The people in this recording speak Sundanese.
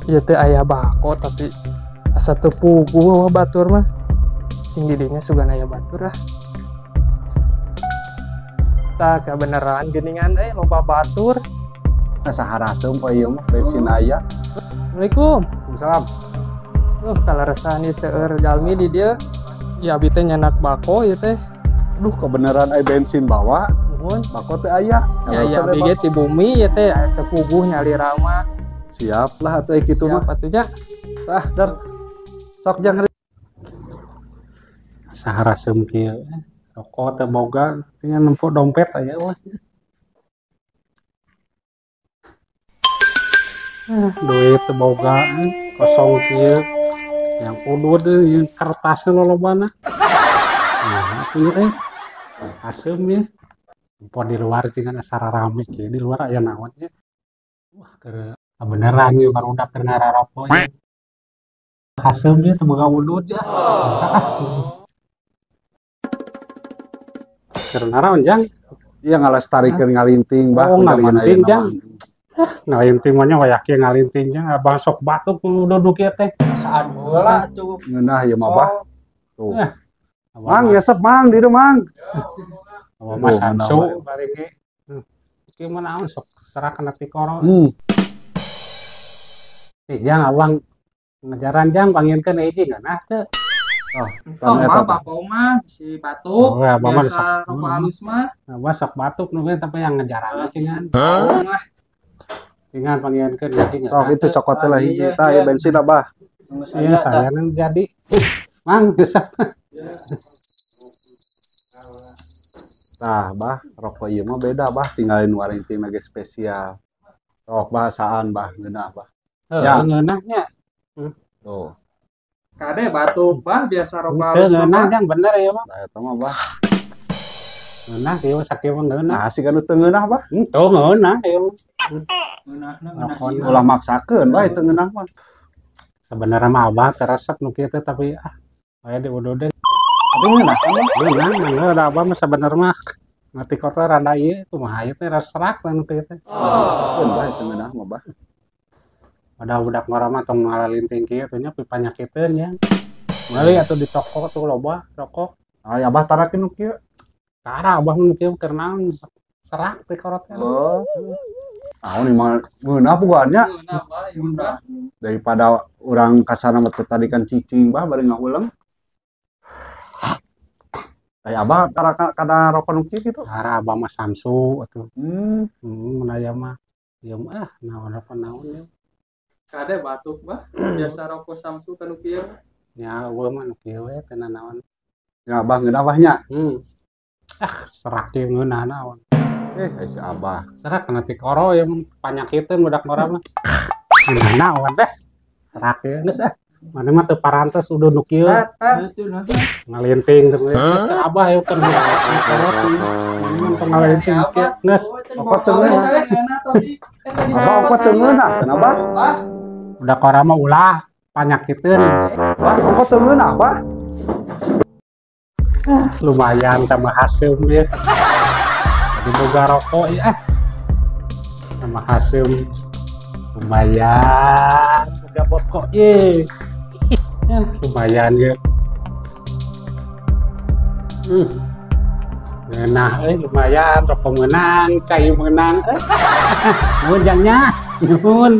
Ieu teh aya bako tapi asa teu puguh batur mah. Sing didinya sugan aya batur ah. Tah kabeneran geuningan euy loba batur. Asa haraseum poe ieu mah bensin aya. Assalamualaikum. Waalaikumsalam. Kaleresan ieu seueur jalmi di dieu. Ya abi teh nyanak bako ieu teh. Duh, kebeneran aya bensin bawa. Nuhun. Bako teh aya. Ya, ya abi ge ti bumi ieu teh teu puguh nyalira mah. Siap lah atuh kitu mah. Siap atuh nya. Tah, dar. Sok jang asa haraseum kieu. Rokok teh boga nya nempo dompet aya wah. Duit teu boga kosong kieu. Yang udud yang kertasna lolobana. Nah, punya haseum ya. Nempo di luar cenah asa rarame kieu, di luar aya naon nya. Wah, keur beneran ieu barudak keur ngararoko ieu. Haseum ieu teu boga udud ya. Keur naraon jang? Iya ngalestarikeun ngalinting bah. Oh, ngalinting jang. Ngalinting mah nya wayah kieu ngalinting jang abang sok batuk duduk ieu teh. Saan heula atuh. Ngeunah ieu mah bah. Tuh. Mang ngesep mang di dieu mang. Abang mah samsu bari ge. Kieu mah naon sok serak kana tikoro. Jang abang ngejaran jang panggilkeun hiji ngeunah teu. Oh, mah bapak mah si batuk. Oh, abang mah biasa rokok halus mah. Abang sok batuk nu tapi yang ngejaran cengan. Mah. Cengan panggilkeun hiji. Sok itu cokot lah hiji tah ya bensin abah. Iya, saya jadi. Mang geus. Tah, bah, rokok ieu mah beda bah, tinggalin warinti mah ge spesial. Sok bahasaan bah ngeunah bah. Ya ngeunah nya. Tuh. Kade batuk bah biasa rokok halus. Ngeunah jang bener ya mah. Nah, eta mah bah. Ngeunah ieu sakieu mah ngeunah. Nah, sih kan teu ngeunah bah. Henteu ngeunah ieu. Ngeunahna ngeunah. Ulah maksakeun bah itu ngeunah mah. Sebenarnya mah abah teresep nu kieu teh tapi ah aya di udud. Tapi ngeunah kan mah. Ngeunah ngeunah da abah mah sebenarnya mah ngerti kota rada ieu kumaha ieu teh serak nu kieu teh. Maksakeun bah itu ngeunah mah bah. Padahal budak ngora mah tong ngalalinting kieu teh nya pipanyakiteun nya. Meuli atuh di toko tuh loba rokok. Ay abah tarakeun nu kieu. Tara abah nu kieu keur naon serak teh korot teh. Oh. Naon ieu mah ngeunah puguhan nya. Ngeunah bah ieu mah. Daripada urang kasana mah teu tadi kan cicing bah bari ngahuleng. Ay abah tara kana rokok nu kieu kitu. Tara abah mah samsu atuh. Mun aya mah ieu mah ah naon rokok naon ieu. Kade batuk bah biasa rokok samsu ka nu kieu. Nya eueuh mah nu kieu we teu nanaon. Nya abah ngeunah bah nya. Ah serak ieu ngeunah naon. Si abah. Serak kana tikoro ieu panyakiteun budak ngora mah. Ngeunah naon deh. Serak ieu geus ah. Mane mah teu parantes udah nu kieu. Ngalinting teh abah ieu keur tikoro. Mane mah teu ngalinting kieu geus. Apa teu ngeunah? Abah apa teu ngeunah cenah bah? Budak ngora mah ulah panyakiteun. Bah, apa teu ngeunah bah? Lumayan tambah haseum ieu. Jadi boga rokok ieu ah. Tambah haseum. Lumayan boga rokok ieu. Lumayan ieu. Ngeunah euy lumayan rokok meunang, cai meunang. Nuhun jang nya. Nuhun.